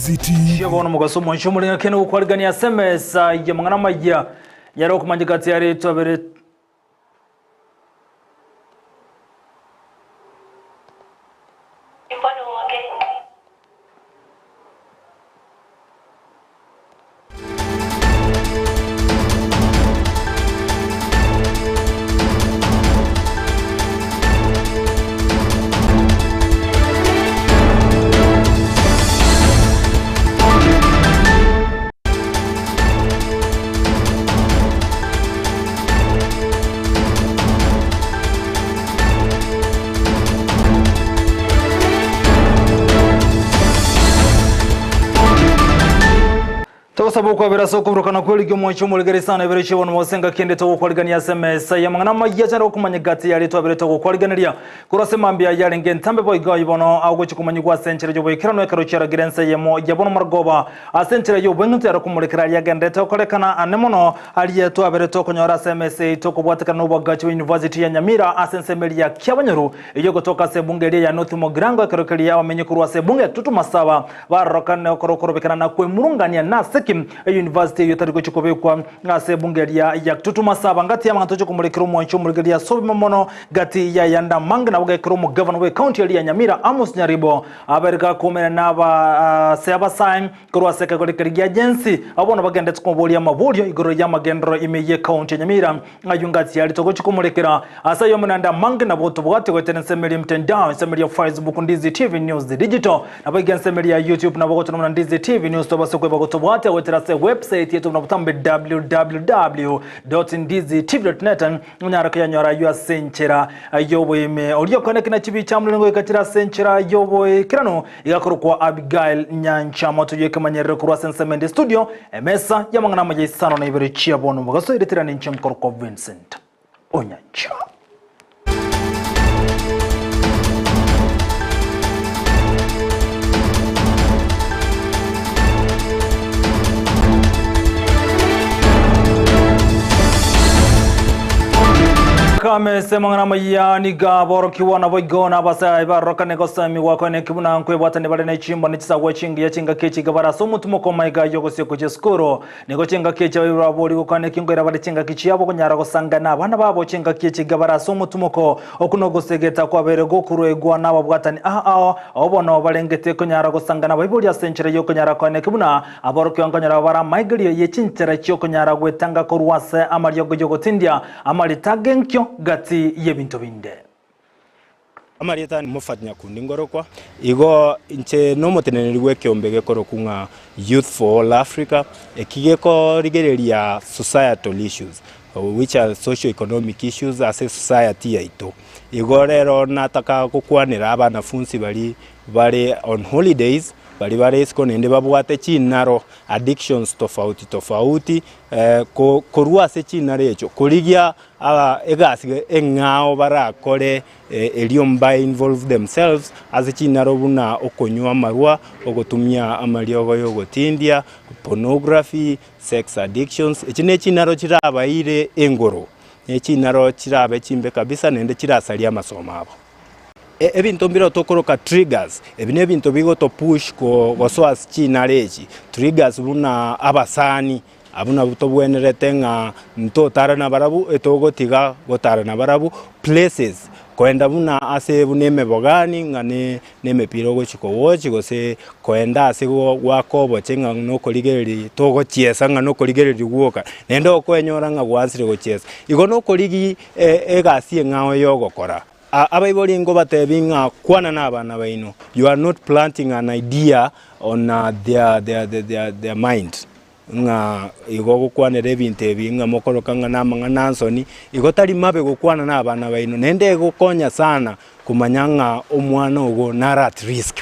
Ndizi TV. Chia bono mogaso omonche omoreng'a kene gokwarigania ase emesa y'amang'ana amaya yare okomanyeka ati are twabere Togosaba okwabera ase okoburukana kw'erigi omwancho omoregere isano ebere chi'obono bwonsi engaki ende togokwarigania ase emesa y'amang'ana amayia chande gokomanya egati yaria twabere togokwariganeria korwa ase mambia yarenge entambe boigo ayio bono agochia komanyigwa ase enchera y'oboikeranu ekero chiaragire ense eyemo ya bono marogoba ase enchera y'obweng'encho yare komorekera aria agenderete gokorekana ane mono aria twabere tokonyora ase emesa yaito kobwatekana n'oboagachi bwa University ya Nyamira ase ensemo eria ya Kiabonyoru eyio egotoka ase ebunge eria ya North Mugirango ekero keria abamenyi korwa ase ebunge ya Kitutu Masaba Barorokane okora okorobekana na kwemurungania nase ki eyunivasiti eyio etari gochia kobekwa ase ebunge eria ya Kitutu Masaba ngati y'amang'ana toche komorekera omwanchi omorigereria ase obimo mono gati y'ayande amange nabo gekero omogavana bw'ecounty eria ya Nyamira Amos Nyaribo abere gakoumera na aba ase abasae korwa ase ekegori keria gia Gen-Z abwo bono bagendete komoboria amaborio igoro y'amagenderero ime y'ecounty ya Nyamira Ayio ngati aria togochia komorekera. Ase ayio amo naende amange nabo tobwate goetera ensemo eria emtandao, ensemo eria Facebook, Ndizi TV News Digital, naboigo ensemo eria ya YouTube nabo gochora buna Ndizi TV News tobase kweba gotobwatia goetera ase website yaito buna botambe www.ndizitv.net onyare koyanyora ayio ase enchera y'oboime. Oria okwaneke na chibicha amo nigo goika chire ase enchera y'oboikeranu igakorokwa Abigail Nyancha moto y'ekemanyerero korwa ase ensemo ende studio Emesa y'amang'ana amaya isano na ibere chia bono mogaso ereterane inche nkorokwa Vincent Onyancha. Kamese amang'ana amaya niga borokigwa naboigo nabasae barorokane gosemigwa kweneki buna nkwebwatani bare ne chimbo ne chisagwa chingiya chingaki echi iga bare ase omotumo kw'amaiga y'ogosiekwa chi'esukuru. Nigo chingaki echi abaibori babori gokwana eki nkoira bare chingaki chiabo konyara gosangana abana babo chingaki echi iga bare ase omotumoko. Oku nogosegeta kwabeire gokoruegwa nababwatani aa ao, abwo bono barengete konyara gosangana abaibori ase enchera y'okonyara kwane eki buna aborokigwa nkonyora bare amaigerio ye chinchera chi'okonyara gwetanga korwa ase amariogo y'ogotindia amarita agenkio gati y'ebinto binde. Amarieta ane Moffat Nyakundi ngorokwa. Igo inche nomoteneneri bw'ekeombe gekorokwa ng'a Youth for All Africa, eki gekorigereria societal issues which are socio economic issues ase esociety yaito. Igo rero nataka gokwanera abanafunsi baria bare on holidays, baria bare isiko naende babwate chinaro, addictions tofauti tofauti, korwa ase chinaro echio korigia Egasi eng'ao barakore erio mba involve themselves ase chinaro buna okonywa amarwa, ogotumia amariogo ya ogotindia, pornography, sex addictions, echi ne chinaro chirabaire engoro, ne chinaro chirabe chimbe kabisa naende chirasarie amasomo abo. Ebinto mbire tokoroka triggers, ebi nebinto bigoto push gosoa ase chinaro echi, triggers buna abasani. Abwo nabwo tobwenerete ng'a ntotare nabarabwo, etogotiga gotara nabarabwo, places, koenda buna ase buna emebogani ng'a ne nemepira ogochi kowatch gose koenda ase goaka oboche ng'a nokorigereria togochiesa ng'a nokorigereria gwoka, naende okwenyora ng'a gwansire gochiesa. Igo nokorigia egasi eng'ao ya ogokora. Abaibori nkobatebi ng'a kwana nabana baino, you are not planting an idea on their their their their mind. Ng'a igo ogokwanera ebinto ebi, ng'a mokoroka ng'a namang'ana ansoni, igo tari mabe gokwana nabana baino, naende egokonya sana komanya ng'a omwana ogo nare at risk.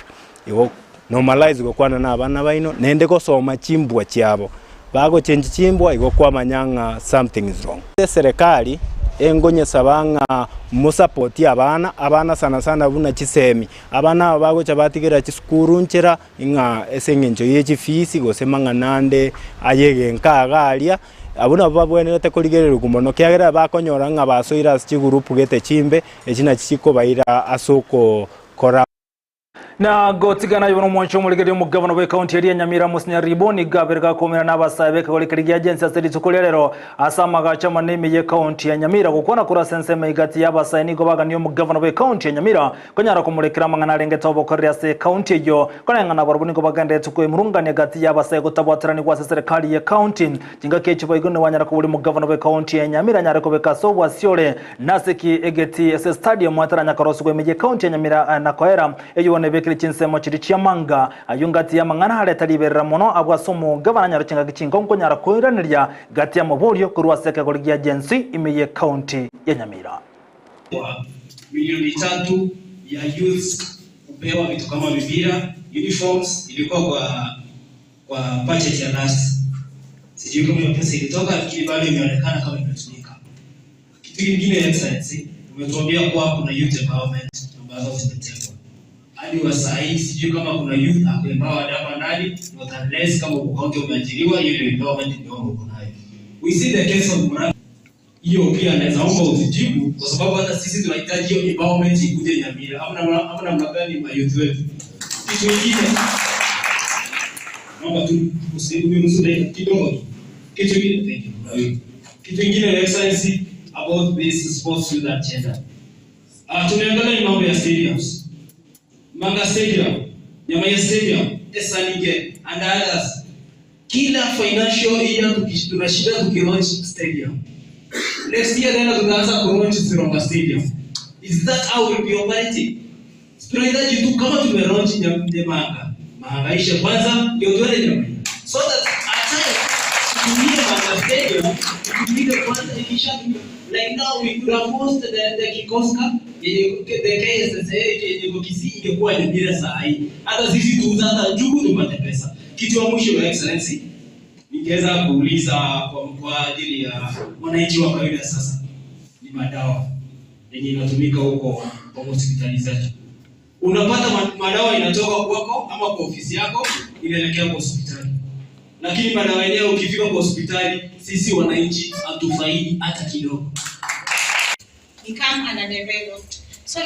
Igo normalize gokwana na abana baino, naende gosoma chimbwa chiabo. Bagochengi chimbwa igo kwamanya ng'a something is wrong. Eserekari engonyesaba ng'a mosapotie abana, abana sana sana buna chisemi, abana aba bagocha batigera chisukuru nchera, Ng'a ase engencho ye chifees gose mang'ana ande aye egenka iga aria, abwo nabwo babwenerete korigererigwa mono, ekiagera bakonyora ng'a basoire ase chigroup gete chimbe, echi nachi chikobaira ase okokora. Na gotigana aye bono omwancho omorigereria omogabana bw'ekaunti eria ya Nyamira Amos Nyaribo nigo abere gakoumera n'abasae b'ekegori keria gia Gen-Z ase rituko ria rero ase amagacho amanene ime y'ekaunti ya Nyamira. Gokwana korwa ase ensemo egati y'abasae nigo bagania omogabana bw'ekaunti ya Nyamira konyara komorekera amang'ana arengete obokoreri ase ekaunti eyio. Koreng'ana barobwo nigo bagenderete kwemurungania gati y'abasae gotabwataranigwa ase serikali y'ekaunti. Chingaki echi boigo nigo koboria omogavana bw'ekaunti ya Nyamira anyare kobeka ase obwasi ore nase ki egeti ase stadium etaranya korosigwa ime y'ekaunti ya Nyamira na koera eyio bono ebekire chinsemo chiria chi'amanga ayio ngati y'amang'ana areta riberera mono abwo ase omogavana anyare chingaki chinkongu konyara koiraneria gati y'amaborio korwa ase ekegori gia Gen Z ime y'ekaunti ya Nyamira. Kwa milioni tatu ya youths kupewa vitu kama mipira, uniforms ilikuwa kwa kwa budget ya last. Sijui kama hiyo pesa ilitoka, lakini bado imeonekana kama imetumika. Kitu kingine Excellency, umetuambia kuwa kuna youth empowerment ambazo zimetengwa. Hadi wa saa hii sijui kama kuna youth ako empowered hapa ndani, not unless kama uko county umeajiriwa, hiyo ndio empowerment ndio uko nayo. We see the case of Murang'a. Hiyo pia naweza omba uzijibu kwa sababu hata sisi tunahitaji hiyo empowerment ikuje Nyamira. Ama namna gani ma youth wetu? Kitu kingine naomba tu usiniruhusu dakika kidogo tu. Kitu kingine, thank you. Kitu kingine Your Excellency about this sports youth agenda. Tumeangalia ni mambo ya stadiums. Manga Stadium, Nyamaiya Stadium, Esanige and others. Kila financial year tunashinda tukilaunch stadium. Next year tena tutaanza kulaunch Sironga Stadium. Is that how we be operating? Tunahitaji tu kama tumelaunch Nyamanga, mahangaishe kwanza ndio tuende Nyamaiya. So that at times tutumie Manga Stadium, itumike kwanza ikishatumika. Like now we could have hosted the Kikoska, yenye the KSSA yenye iko Kisii ingekuwa Nyamira saa hii. Hata sisi tuuza hata njugu tupate pesa. Kitu ya mwisho Your Excellency, ningeweza kuuliza kwa ajili ya mwananchi wa kawaida sasa ni madawa yenye inatumika huko kwa hospitali zetu. Unapata madawa inatoka kwako ama kwa ofisi yako inaelekea kwa hospitali. Lakini madawa yenyewe ukifika kwa hospitali sisi wananchi hatufaidi hata kidogo. Become underdeveloped. So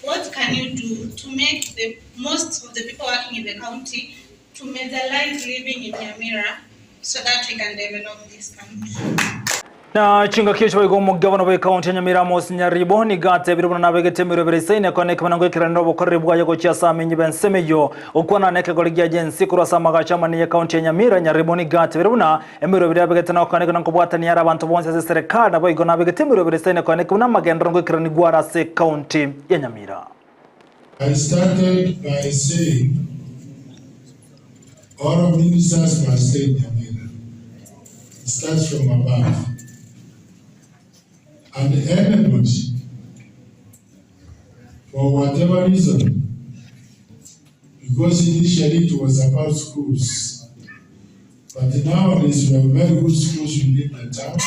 what can you do to make the most of the people working in the county to majorlize living in Nyamira so that we can develop this country? Na chingaki echi boigo omogabana bwe county ya Nyamira Amos Nyaribo nigo atebire buna nabegete emerobere isaine kone ekemena ngoikeranera obokoreri bwaye gochia ase amenyi b'ensemo eyio okwana na ekegori gia Gen Z korwa ase amagacho amanene ya county ya Nyamira Nyaribo nigo atebire buna emerobere abegete na okwane ekero nkobwatania are abanto bonsi ase serikali naboigo nabegete emerobere isaine kone buna amagendero ngoikeranigwa are ase county ya Nyamira. I started by saying all ministers must stay in Nyamira. It starts from above. And anybody, for whatever reason, because initially it was about schools, but nowadays we have very good schools within the town,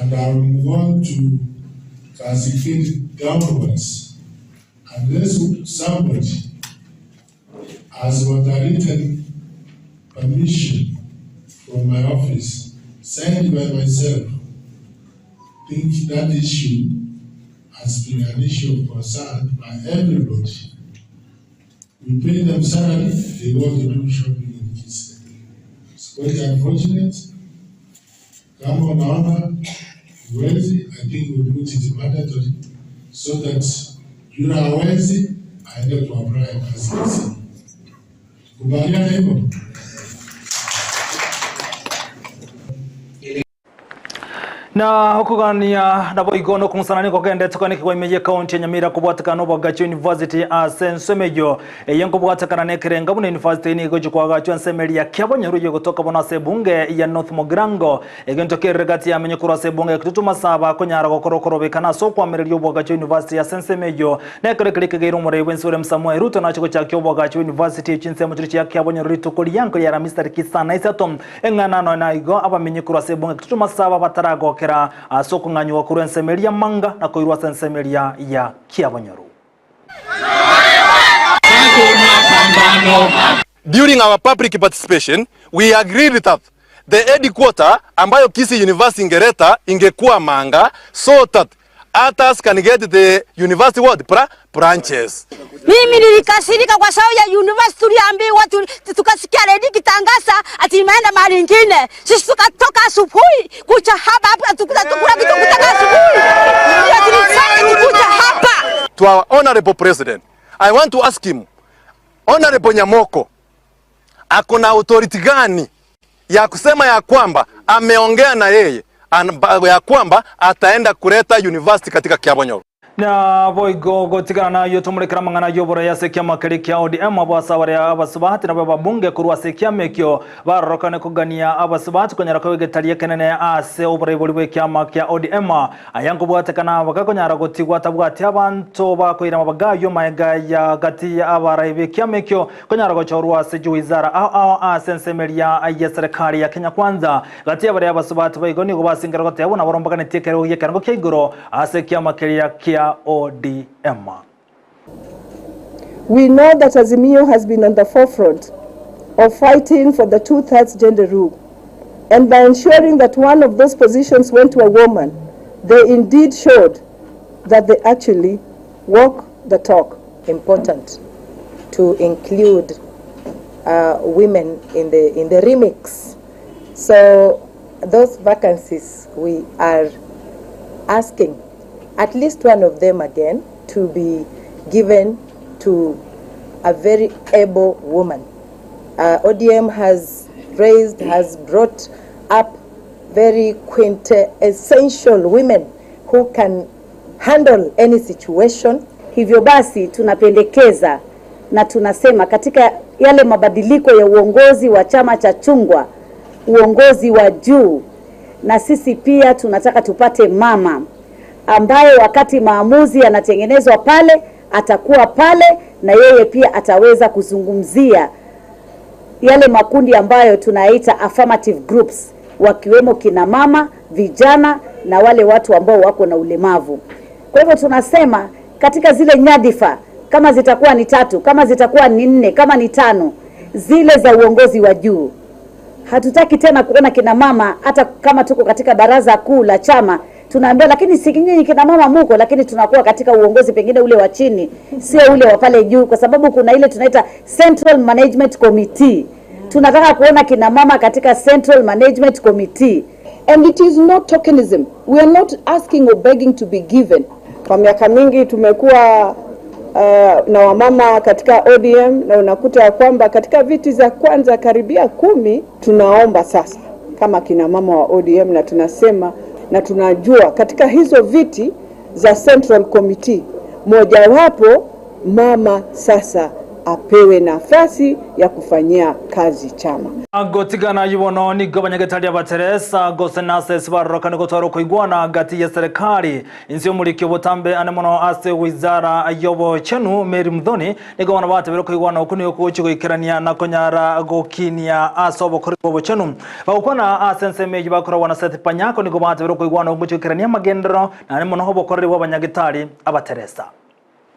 and I'm going to cascade downwards. Unless somebody has got a written permission from my office, signed by myself, think that issue has been an issue of concern by everybody. We pay them salary, they go to do shopping in Kisii. It's quite unfortunate. Kama unaona huwezi, I think we put it mandatory so that yule hawezi aende kuapply kazi Kisii. Kubaliana hivyo? Na okogania nabo igo nokong'usana nigo kogendete koanekigwa ime ya ekaunti ya Nyamira kobwatekana obwagachi university ase ensemo eyio eye nkobwatekana na ekerenga buna university nigo egochi koagachwa ensemo eria ya Kiabonyoru eyio egotoka bono ase ebunge ya North Mugirango egento kerire gati yamenye korwa ase ebunge ya Kitutu Masaba konyara gokora okorobekana ase okwamereria obwagachi university ase ensemo eyio na ekero ekero ekegeire omorei bwensi William Samoei Ruto nache gochakia obwagachi university echi ensemo chiria chia Kiabonyoru rituko rianko ria Aramisi tariki isano na isato eng'ana nonya naigo abamenyi korwa ase ebunge ya Kitutu Masaba bataragokera ase okong'anyigwa korwa ensemo eria manga na koirwa ase ensemo eria ya Kiabonyoru. During our public participation, we agreed that the headquarter ambayo Kisii University ingeleta ingekuwa Manga so that Others can get the university what? Bra branches. Mimi nilikasirika kwa sababu ya university tuliambiwa tukasikia redio ikitangaza ati imeenda mahali ingine. Sisi tukatoka asubuhi kuja hapa hapa tukuta tukula kitu kutoka asubuhi. Ndio tulifanya tukuja hapa. To our honorable president, I want to ask him, Honorable Nyamoko ako na authority gani ya kusema ya kwamba ameongea na yeye ya kwamba ataenda kuleta university katika Kiabonyoru? Na boigo gotigana nayo tomorekera amang'ana y'oboraya ase ekiama keria kia ODM abwo ase abaria abasubati nabo ababunge korwa ase ekiama ekio barorokane kogania abasubati konyara koba egetari ekenene ase oborai boria bw'ekiama kia ODM aya nkobwatekana bagakonyara gotigwa atabwati abanto bakoira amabaga ayio maega ya gati ya abarai b'ekiama ekio konyara gochorwa ase chiwizara ao ao ase ensemo eria ye serikali ya Kenya Kwanza. Gati y'abaria abasubati boigo nigo basingera goteba buna baromboganetie ekerogo gi'ekerengo kia igoro ase ekiama keria kia ODM. We know that Azimio has been on the forefront of fighting for the two-thirds gender rule. And by ensuring that one of those positions went to a woman, they indeed showed that they actually walk the talk. Important to include women in the remix. So those vacancies, we are asking at least one of them again to be given to a very able woman. ODM has raised, has brought up very quintessential women who can handle any situation. Hivyo basi tunapendekeza na tunasema katika yale mabadiliko ya uongozi wa chama cha chungwa, uongozi wa juu, na sisi pia tunataka tupate mama ambaye wakati maamuzi yanatengenezwa pale atakuwa pale na yeye pia ataweza kuzungumzia yale makundi ambayo tunaita affirmative groups, wakiwemo kina mama, vijana na wale watu ambao wako na ulemavu. Kwa hivyo tunasema katika zile nyadhifa, kama zitakuwa ni tatu, kama zitakuwa ni nne, kama ni tano, zile za uongozi wa juu, hatutaki tena kuona kina mama, hata kama tuko katika baraza kuu la chama tunaambia, lakini si nyinyi kina mama muko, lakini tunakuwa katika uongozi pengine ule wa chini, sio ule wa pale juu, kwa sababu kuna ile tunaita Central Management Committee. Tunataka kuona kina mama katika Central Management Committee. And it is not tokenism. We are not asking or begging to be given. Kwa miaka mingi tumekuwa na wamama katika ODM na unakuta ya kwamba katika viti za kwanza karibia 10 tunaomba sasa kama kina mama wa ODM na tunasema na tunajua katika hizo viti za Central Committee mojawapo mama sasa apewe nafasi ya kufanyia kazi chama. Gotigana yubono nigo abanyagetari abateresa gose nurses barorokane gotwara okoigwana gati ya serikali insi omuriki obotambe ane mono ase wizara y'obochenu Mary Muthoni nigo bono batebire okoigwana oku nigo kogochi goikerania na konyara gokinia ase obokori bwa obochenu bagokwana ase ensemo eywo bakoragwa na Seth Panyako nigo batebire okoigwana oku gochi goikerania amagendero nane mono obokoreri bwa abanyagetari abateresa.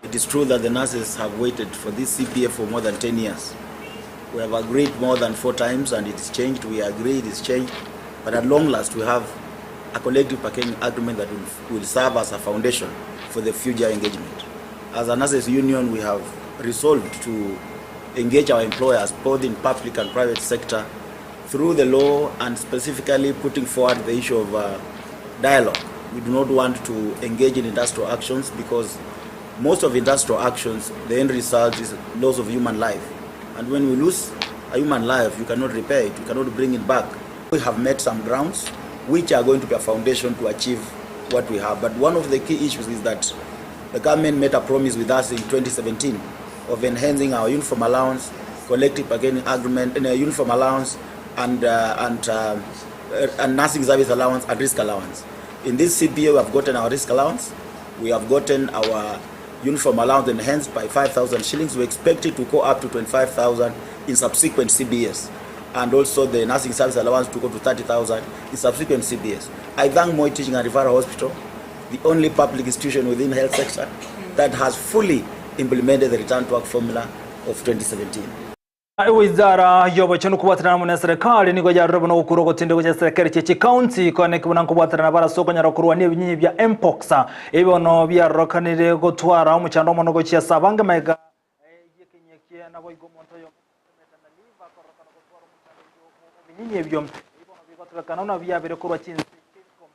It is true that the nurses have waited for this CBA for more than 10 years. We have agreed more than four times and it is changed. We agree it is changed. But at long last, we have a collective bargaining agreement that will serve as a foundation for the future engagement. As a nurses union, we have resolved to engage our employers both in public and private sector through the law and specifically putting forward the issue of dialogue. We do not want to engage in industrial actions because most of industrial actions, the end result is loss of human life. And when we lose a human life, you cannot repair it, you cannot bring it back. We have met some grounds which are going to be a foundation to achieve what we have. But one of the key issues is that the government made a promise with us in 2017 of enhancing our uniform allowance, collective bargaining agreement, and a uniform allowance, and nursing service allowance and risk allowance. In this CBA, we have gotten our risk allowance, we have gotten our uniform allowance enhanced by 5,000 shillings. We expect it to go up to 25,000 in subsequent CBS, and also the nursing service allowance to go to 30,000 in subsequent CBS. I thank Moi Teaching and Referral Hospital, the only public institution within health sector that has fully implemented the return to work formula of 2017. Ewizara y'obochenu kobwaterana amo neserekari nigo yarure buna ogokura ogotinde gocha eserekari chie chikaunti koeneki buna nkobwaterana bare ase okonyara korwania ebinyinyi bia Mpox ebi bono biarorekanire gotwara omochando omono gochia ase abange magega y'ekenyia naboigo omonto oyomo otemete na liver akororekana gotwara omochando oyio bw'ebinyinyi ebio ebi bono bigotebekana buna biabire korwa chinse chi'isiko.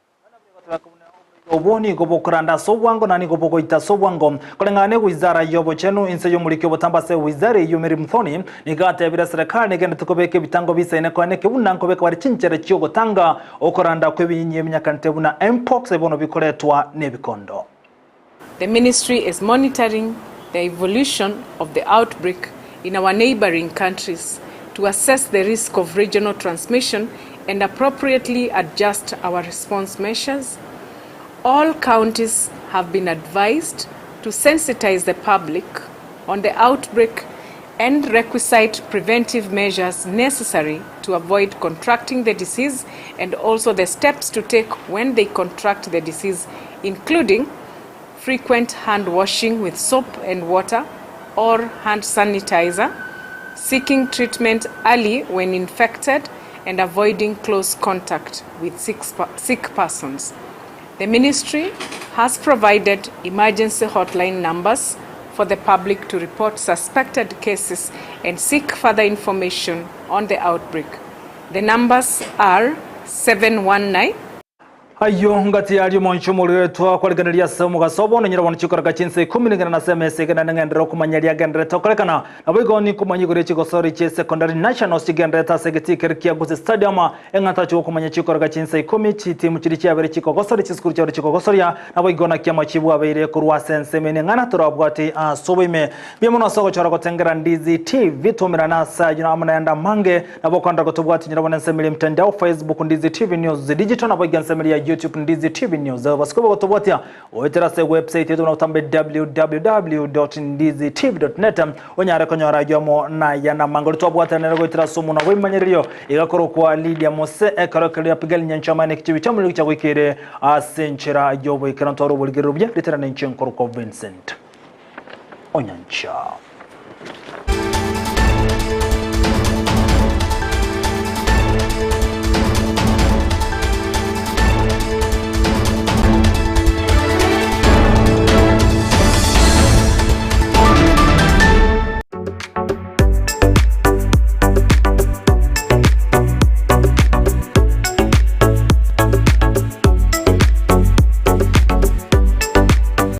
Obo nigo bokoranda ase obwango na nigo bogoita ase obwango. Koreng'ana n'ewizara y'obochenu inse y'omoriki obotambe ase ewizara eyio Mary Muthoni nigo atebire eserekari negenderete kobeka ebitango bisaine koeneke buna nkobeka bare chinchera chi'ogotanga okoranda kw'ebinyinyi eminyakanete buna Mpox bono bikoretwa nebikondo. The ministry is monitoring the evolution of the outbreak in our neighboring countries to assess the risk of regional transmission and appropriately adjust our response measures. All counties have been advised to sensitize the public on the outbreak and requisite preventive measures necessary to avoid contracting the disease and also the steps to take when they contract the disease, including frequent hand washing with soap and water or hand sanitizer, seeking treatment early when infected, and avoiding close contact with sick, sick persons. The ministry has provided emergency hotline numbers for the public to report suspected cases and seek further information on the outbreak. The numbers are 719 Ayio ngati yaria omonche omorigetwa kwarigereria ase omogaso obo nonyora bono chikoreka chinsa ikomi na igana na ase emesa egenda neng'endere okomanya riagenderete okorekana. Naboigo nikomanya igoro ye chigosori chie secondary nationals chigenderete ase egetii keria kia Gusii Stadium eng'ata chigokomanya chikoreka chinsa ikomi chitimu chiria chiabere chikogosoria chisukuru chiabere chikogosoria naboigo naki amachibu abeire korwa ase ensemo ene eng'ana torabwate ase oboime. Mbuya mono ase ogochora gotengera Ndizi TV twaumerane ase ayio amo nayande amange Nabo okonyora gotobwatia nyora bono ensemo eria mtandao Facebook Ndizi TV News Digital nabo iga ensemo eria ya YouTube Ndizi TV News. Basike bagotobwatia goetera ase website yetu buna gotambe www.ndizitv.net onyare konyora ayio amo naya namange ori twabwatanire goetera ase omonwa bw'ebimanyererio iga korokwa Lydia Mose ekero keria Abigail Nyanchama ne ekichibi chia omorero gichagoikeire ase enchera y'oboikeranu tware oborigereri obuya ritera nenche nkorokwa Vincent Onyancha.